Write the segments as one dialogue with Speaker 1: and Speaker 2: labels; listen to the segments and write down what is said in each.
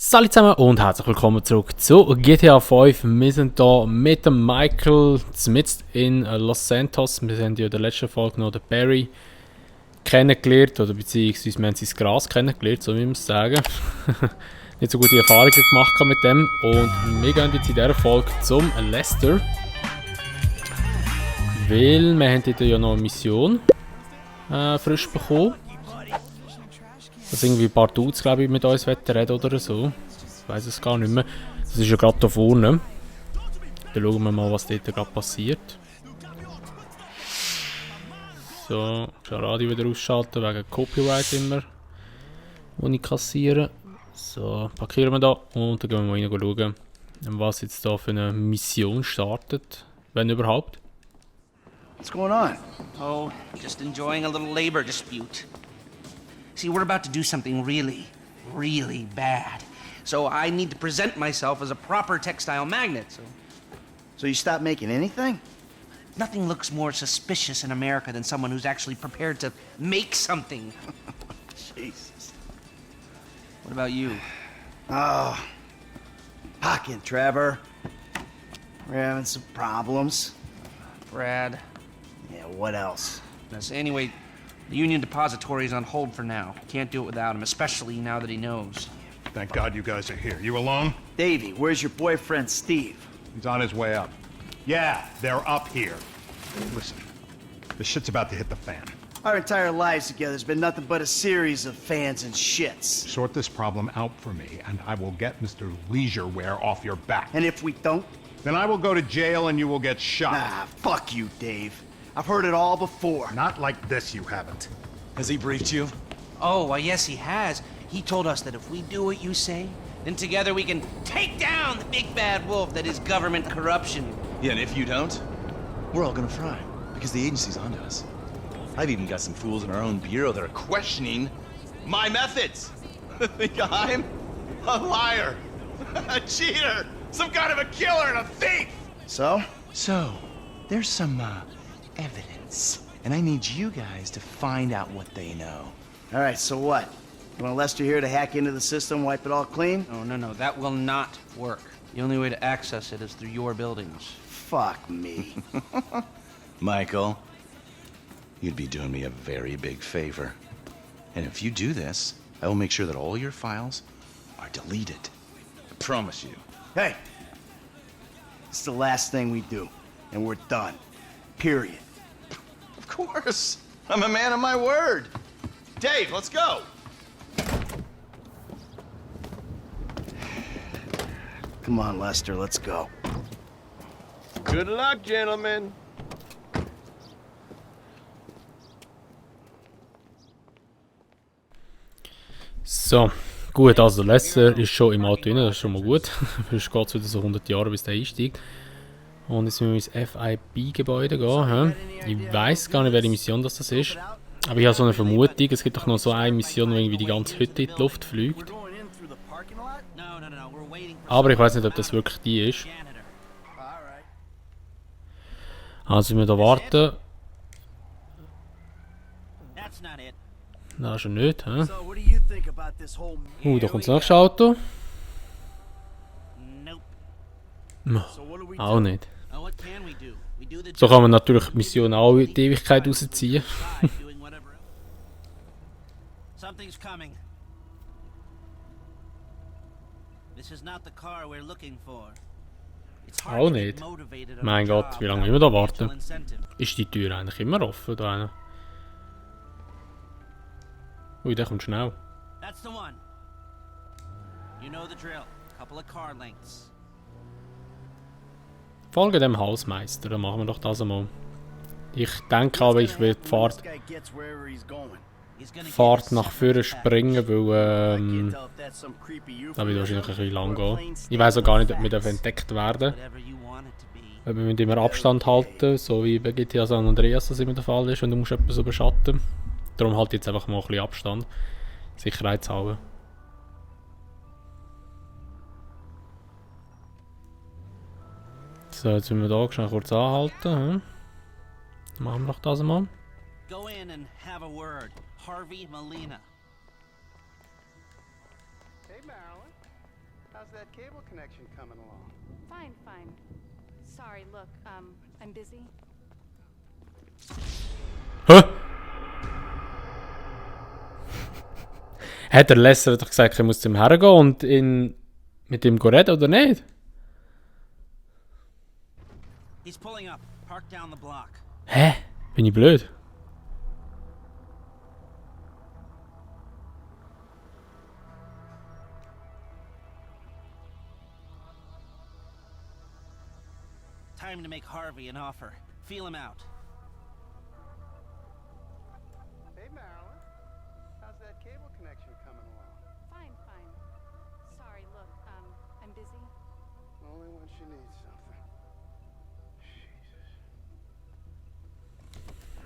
Speaker 1: Salut zusammen und herzlich willkommen zurück zu GTA 5. Wir sind hier mit dem Michael mitten in Los Santos. Wir haben ja in der letzten Folge noch den Barry kennengelernt, oder beziehungsweise wir haben sein Gras kennengelernt, so wie wir es sagen. Nicht so gute Erfahrungen gemacht mit dem. Und wir gehen jetzt in dieser Folge zum Lester. Weil wir haben dort ja noch eine Mission frisch bekommen. Dass irgendwie ein paar Dudes, glaube ich, mit uns reden oder so. Ich weiß es gar nicht mehr. Das ist ja gerade da vorne. Dann schauen wir mal, was dort gerade passiert. So, das Radio wieder ausschalten, wegen Copyright immer. Wo ich kassiere. So, parkieren wir da und dann gehen wir mal rein schauen, was jetzt da für eine Mission startet. Wenn überhaupt.
Speaker 2: What's going on?
Speaker 3: Oh, just enjoying a little labor dispute. See, we're about to do something really, really bad. So I need to present myself as a proper textile magnet,
Speaker 2: So you stopped making anything?
Speaker 3: nothing looks more suspicious in America than someone who's actually prepared to make something.
Speaker 2: Jesus.
Speaker 3: What about you?
Speaker 2: Oh, Pocket, Trevor. We're having some problems.
Speaker 3: Brad.
Speaker 2: Yeah, what else?
Speaker 3: Yes, anyway, the Union Depository is on hold for now. Can't do it without him, especially now that he knows.
Speaker 4: Thank God you guys are here. You alone?
Speaker 2: Davey, where's your boyfriend, Steve?
Speaker 4: He's on his way up. Yeah, they're up here. Listen, this shit's about to hit the fan.
Speaker 2: Our entire lives together has been nothing but a series of fans and shits.
Speaker 4: Sort this problem out for me, and I will get Mr. Leisureware off your back.
Speaker 2: And if we don't,
Speaker 4: Then I will go to jail and you will get shot.
Speaker 2: ah, fuck you, Dave. I've heard it all before.
Speaker 4: Not like this, you haven't.
Speaker 5: Has he briefed you?
Speaker 3: Oh, well, yes, he has. He told us that if we do what you say, then together we can take down the big bad wolf that is government corruption.
Speaker 5: Yeah, and if you don't, we're all gonna fry, because the agency's onto us. I've even got some fools in our own bureau that are questioning my methods. Think I'm a liar, a cheater, some kind of a killer and a thief.
Speaker 2: So?
Speaker 5: So, there's some evidence, and I need you guys to find out what they know.
Speaker 2: All right, so what? You want Lester here to hack into the system, wipe it all clean?
Speaker 3: No, that will not work. The only way to access it is through your buildings.
Speaker 2: Fuck me.
Speaker 5: Michael, you'd be doing me a very big favor. And if you do this, I will make sure that all your files are deleted. I promise you.
Speaker 2: Hey, it's the last thing we do, and we're done. Period.
Speaker 5: Of course. I'm a man of my word. Dave, let's go.
Speaker 2: Come on, Lester, let's go.
Speaker 6: Good luck, gentlemen.
Speaker 1: So, gut, also der Lester ist schon im Auto drin, das ist schon mal gut. Sonst geht es wieder so 100 Jahre, bis der einsteigt. Und jetzt müssen wir ins FIB-Gebäude gehen. Ich weiß gar nicht, welche Mission das ist. Aber ich habe so eine Vermutung, es gibt doch noch so eine Mission, wo irgendwie die ganze Hütte in die Luft fliegt. Aber ich weiß nicht, ob das wirklich die ist. Also wir da warten. Na, ist er nicht, hä? Da kommt das nächste Auto. Auch nicht. So kann man natürlich die Mission auch in die Ewigkeit rausziehen.
Speaker 7: Something's coming. This is not the car we're looking for. It's hard
Speaker 1: Auch
Speaker 7: to get
Speaker 1: nicht.
Speaker 7: motivated on
Speaker 1: Mein
Speaker 7: a
Speaker 1: Gott,
Speaker 7: job
Speaker 1: wie lange
Speaker 7: without
Speaker 1: müssen wir da
Speaker 7: financial
Speaker 1: warten?
Speaker 7: incentive.
Speaker 1: Ist die Tür eigentlich immer offen da hinten? Ui, der kommt schnell.
Speaker 7: That's the one. You know the drill. Couple of car lengths.
Speaker 1: Folge dem Hausmeister, dann machen wir doch das einmal. Ich denke aber, ich werde die Fahrt
Speaker 7: He's gonna
Speaker 1: Fahrt
Speaker 7: get
Speaker 1: nach vorne springen, weil da wird wahrscheinlich ein bisschen lang gehen. Ich weiß auch gar nicht, ob wir entdeckt werden.
Speaker 7: whatever you want it to be.
Speaker 1: Weil wir müssen immer Abstand halten, so wie bei GTA San Andreas das immer der Fall ist, und du musst etwas so beschatten. Darum halt jetzt einfach mal ein bisschen Abstand. Sicherheitshalber. So, jetzt müssen wir da schnell kurz anhalten. Hm? Machen wir doch das mal.
Speaker 7: Go in and have a word. Harvey Molina.
Speaker 6: Hey, Marilyn. How's that cable connection coming along?
Speaker 8: Fine, fine. Sorry, look, I'm busy.
Speaker 1: Hä? Hat der Lesser doch gesagt, er muss zum hergehen und mit ihm reden, oder nicht?
Speaker 7: He's pulling up. Park down the block.
Speaker 1: Hä? Bin ich blöd?
Speaker 7: Time to make Harvey an offer. Feel him out.
Speaker 6: Hey, Marilyn. How's that cable connection coming along?
Speaker 8: Fine, fine. Sorry, look, I'm busy.
Speaker 6: Only when she needs something.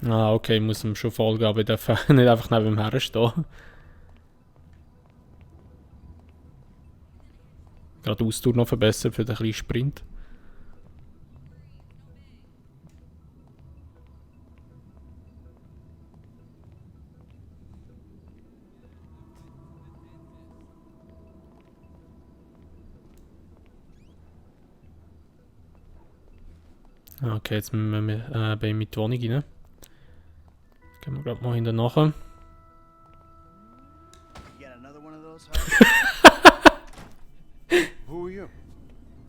Speaker 6: Jesus.
Speaker 1: Ah, okay, ich muss ihm schon folgen, aber ich darf nicht einfach neben ihm herstehen. Gerade die Ausdauer noch verbessert für den kleinen Sprint. Okay, jetzt müssen wir bei ihm in die Wohnung rein. Gehen wir gerade mal hinten nachher.
Speaker 2: You got another one of those, Harvey?
Speaker 6: Who are you?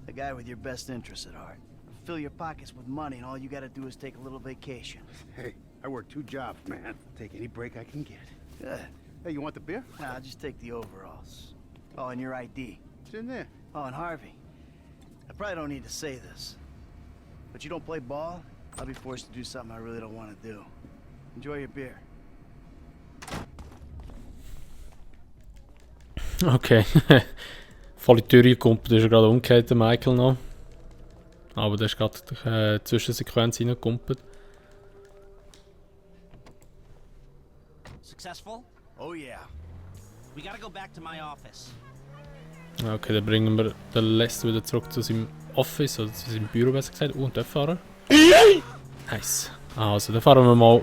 Speaker 2: The guy with your best interests at heart. Fill your pockets with money and all you gotta do is take a little vacation.
Speaker 6: Hey, I work 2 jobs, man. Take any break I can get.
Speaker 2: Good.
Speaker 6: Hey, you want the beer?
Speaker 2: Nah, I'll just take the overalls. Oh, and your ID.
Speaker 6: It's in there.
Speaker 2: Oh, and Harvey. I probably don't need to say this, but you don't play ball, I'll be forced to do something I really don't want to do. Enjoy your beer.
Speaker 1: Okay. Voll in die Tür gekommen, da ist er gerade umgekehrt, der Michael noch. Aber der ist gerade die Zwischensequenz reingekumpelt.
Speaker 7: Successful?
Speaker 2: Oh yeah.
Speaker 7: We gotta go back to my office.
Speaker 1: Okay, dann bringen wir den Lester wieder zurück zu seinem Office, oder zu seinem Büro besser gesagt. Und dort fahren. Nice. Also, dann fahren wir mal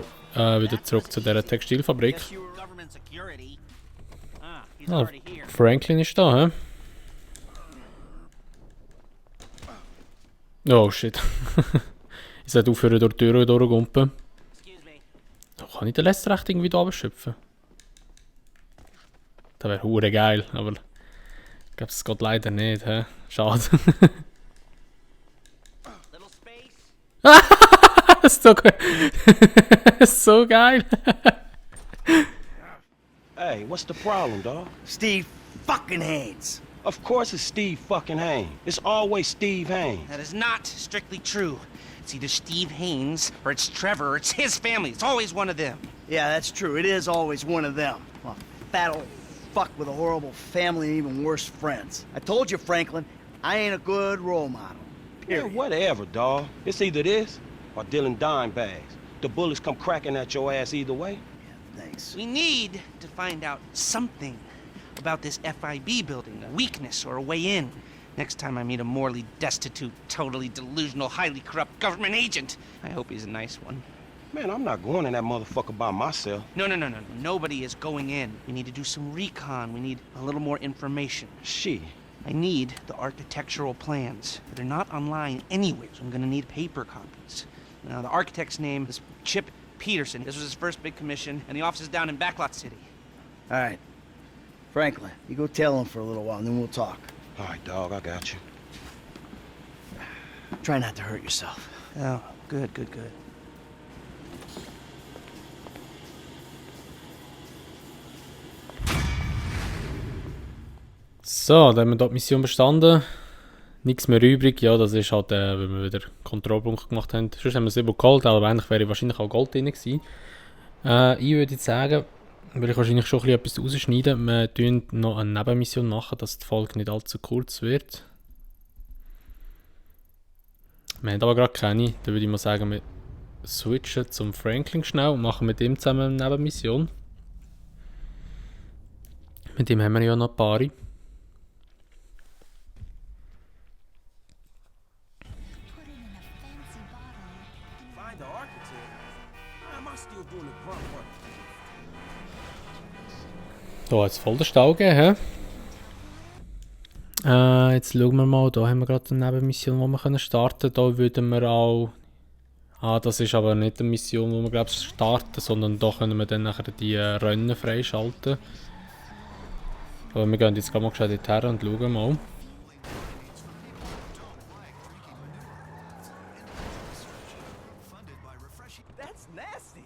Speaker 1: wieder zurück zu dieser Textilfabrik.
Speaker 7: Guess you were government security. Ah, he's
Speaker 1: Ah,
Speaker 7: already here.
Speaker 1: Franklin ist da, hä? Oh shit. Ich sollte aufhören, durch die Türen durchgumpen.
Speaker 7: Excuse me.
Speaker 1: Kann ich den Lester echt irgendwie da abschöpfen? Das wäre hure geil, aber ich glaube, es geht leider nicht, hä? Schade.
Speaker 7: Little space.
Speaker 1: Das ist so gut. Das ist so geil.
Speaker 9: Hey, what's the problem, dog?
Speaker 2: Steve fucking Haynes.
Speaker 9: Of course it's Steve fucking Haines. It's always Steve Haines.
Speaker 3: That is not strictly true. It's either Steve Haynes or it's Trevor or it's his family. It's always one of them.
Speaker 2: Yeah, that's true. It is always one of them. Well, fat old fuck with a horrible family and even worse friends. I told you, Franklin, I ain't a good role model.
Speaker 9: Yeah,
Speaker 2: Period.
Speaker 9: whatever, dog. It's either this or dealing dime bags. The bullets come cracking at your ass either way.
Speaker 2: Thanks.
Speaker 3: We need to find out something about this FIB building, a weakness or a way in. Next time I meet a morally destitute, totally delusional, highly corrupt government agent, I hope he's a nice one.
Speaker 9: Man, I'm not going in that motherfucker by myself.
Speaker 3: No. Nobody is going in. We need to do some recon. We need a little more information.
Speaker 9: Shit.
Speaker 3: I need the architectural plans. They're not online anyway, so I'm gonna need paper copies. Now, the architect's name is Chip Peterson. This was his first big commission, and the office is down in Backlot City.
Speaker 2: All right. Franklin, you go tell him for a little while, and then we'll talk.
Speaker 9: All right, dog, I got you.
Speaker 2: Try not to hurt yourself.
Speaker 3: Oh, good.
Speaker 1: So, dann haben wir dort die Mission bestanden. Nichts mehr übrig. Ja, das ist halt, weil wir wieder Kontrollpunkt gemacht haben. Sonst haben wir Silber geholt, aber eigentlich wäre wahrscheinlich auch Gold drin gewesen. Ich würde jetzt sagen, will ich wahrscheinlich schon ein bisschen etwas rausschneiden. Wir tun noch eine Nebenmission machen, dass die Folge nicht allzu kurz wird. Wir haben aber gerade keine. Dann würde ich mal sagen, wir switchen zum Franklin schnell und machen mit ihm zusammen eine Nebenmission. Mit ihm haben wir ja noch ein paar.
Speaker 9: Find the architect? Am I still doing the grunt work?
Speaker 1: Da hat es voll den Stau gegeben, hä? Jetzt schauen wir mal, da haben wir gerade eine Nebenmission, die wir können starten können. Da würden wir auch... das ist aber nicht eine Mission, die wir glaube ich starten, sondern da können wir dann nachher die Rennen freischalten. Aber wir gehen jetzt gerade mal schnell dorthin und schauen mal.
Speaker 2: That's nasty.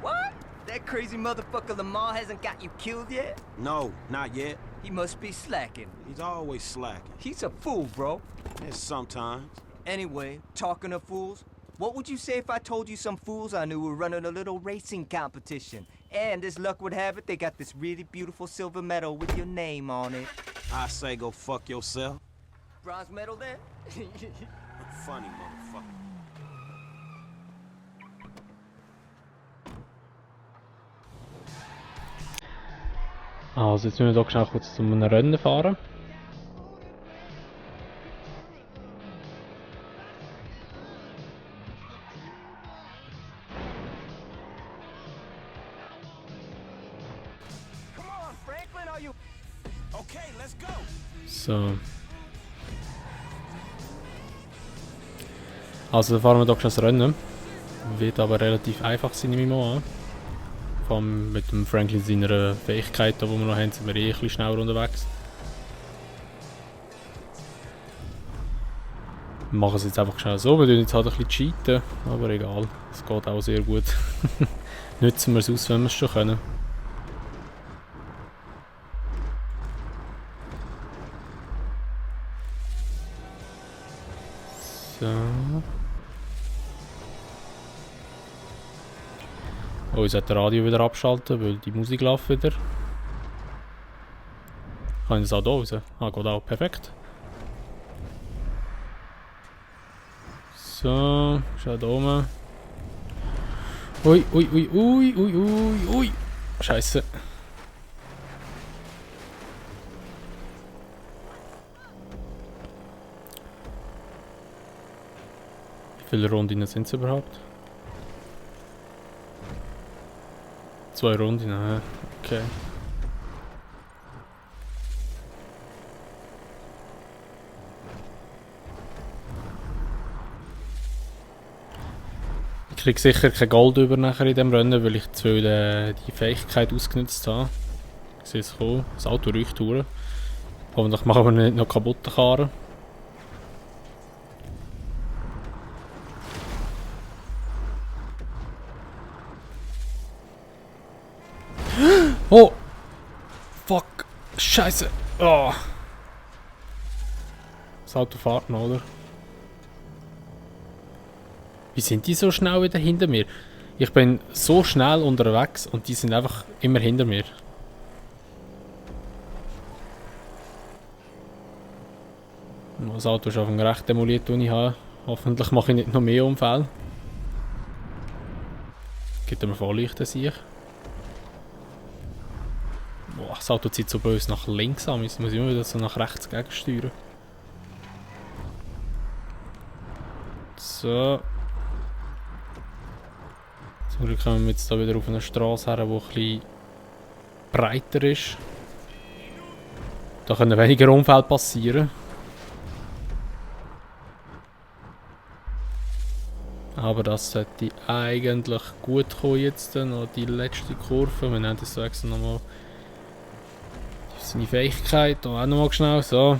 Speaker 2: What? That crazy motherfucker Lamar hasn't got you killed yet?
Speaker 9: No, not yet.
Speaker 2: He must be slacking.
Speaker 9: He's always slacking.
Speaker 2: He's a fool, bro.
Speaker 9: And sometimes.
Speaker 2: Anyway, talking of fools, what would you say if I told you some fools I knew were running a little racing competition? And as luck would have it, they got this really beautiful silver medal with your name on it.
Speaker 9: I say go fuck yourself.
Speaker 2: Bronze medal then?
Speaker 9: Funny motherfucker.
Speaker 1: Also jetzt müssen wir doch schnell kurz zu einem Rennen fahren. So. Also dann fahren wir doch schon das Rennen. Wird aber relativ einfach sein, nehme ich mal an. Vor allem mit dem Franklin seiner Fähigkeiten, die wir noch haben, sind wir eh ein bisschen schneller unterwegs. Wir machen es jetzt einfach schnell so, wir tun jetzt halt ein bisschen cheaten, aber egal, es geht auch sehr gut. Nutzen wir es aus, wenn wir es schon können. So. Oh, ich sollte das Radio wieder abschalten, weil die Musik läuft wieder. Kann ich das auch hier raus? Geht auch, perfekt. So, schau da oben. Ui, ui, ui, ui, ui, ui, ui. Scheiße. Wie viele Runden sind es überhaupt? 2 Runden, okay. Ich kriege sicher kein Gold über nachher in dem Rennen, weil ich zu viel die Fähigkeit ausgenutzt habe. Ich sehe es kommen, das Auto riecht durch. Hoffentlich machen wir nicht noch kaputte Karren. Oh! Fuck! Scheiße! Oh. Das Auto fährt noch, oder? Wie sind die so schnell wieder hinter mir? Ich bin so schnell unterwegs und die sind einfach immer hinter mir. Das Auto ist auf dem recht demoliert, das ich habe. Hoffentlich mache ich nicht noch mehr Unfälle. Gibt mir Vorlichter, sehe ich. Boah, das Auto zieht so böse nach links an. Jetzt muss ich immer wieder so nach rechts gegensteuern. So. Zum Glück kommen wir jetzt hier wieder auf eine Straße her, die ein bisschen breiter ist. Da können weniger Unfälle passieren. Aber das sollte eigentlich gut kommen jetzt. Noch die letzte Kurve. Wir nehmen das so extra nochmal. Seine Fähigkeit. Hier auch nochmal schnell. So.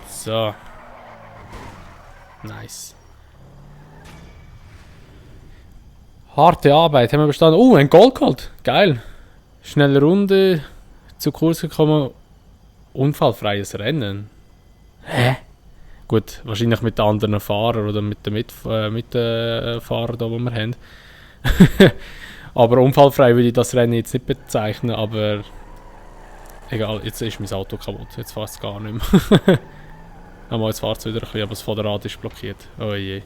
Speaker 1: So. Nice. Harte Arbeit, haben wir bestanden. Oh, ein Gold geholt. Geil. Schnelle Runde. Zu Kurs gekommen. Unfallfreies Rennen. Hä? Gut, wahrscheinlich mit den anderen Fahrern oder mit den Mitfahrern, die wir haben. Aber unfallfrei würde ich das Rennen jetzt nicht bezeichnen, aber egal, jetzt ist mein Auto kaputt. Jetzt fährt es gar nicht mehr. Aber jetzt fährt es wieder ein bisschen, aber das Vorderrad ist blockiert. Oh je.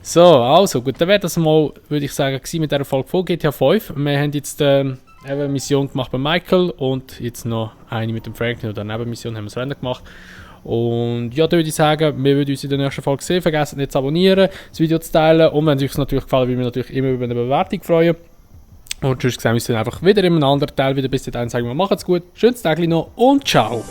Speaker 1: So, also gut, dann wäre das mal, würde ich sagen, mit dieser Folge von GTA 5. Wir haben jetzt eine Mission gemacht bei Michael und jetzt noch eine mit dem Franklin oder eine Nebenmission haben wir das Rennen gemacht. Und ja, da würde ich sagen, wir würden uns in der nächsten Folge sehen. Vergesst nicht zu abonnieren, das Video zu teilen und wenn es euch natürlich gefallen, würde ich mich natürlich immer über eine Bewertung freuen. Und sonst sehen wir uns dann einfach wieder in einem anderen Teil wieder. Bis dahin sagen wir, macht's gut, schönes Tag noch und ciao.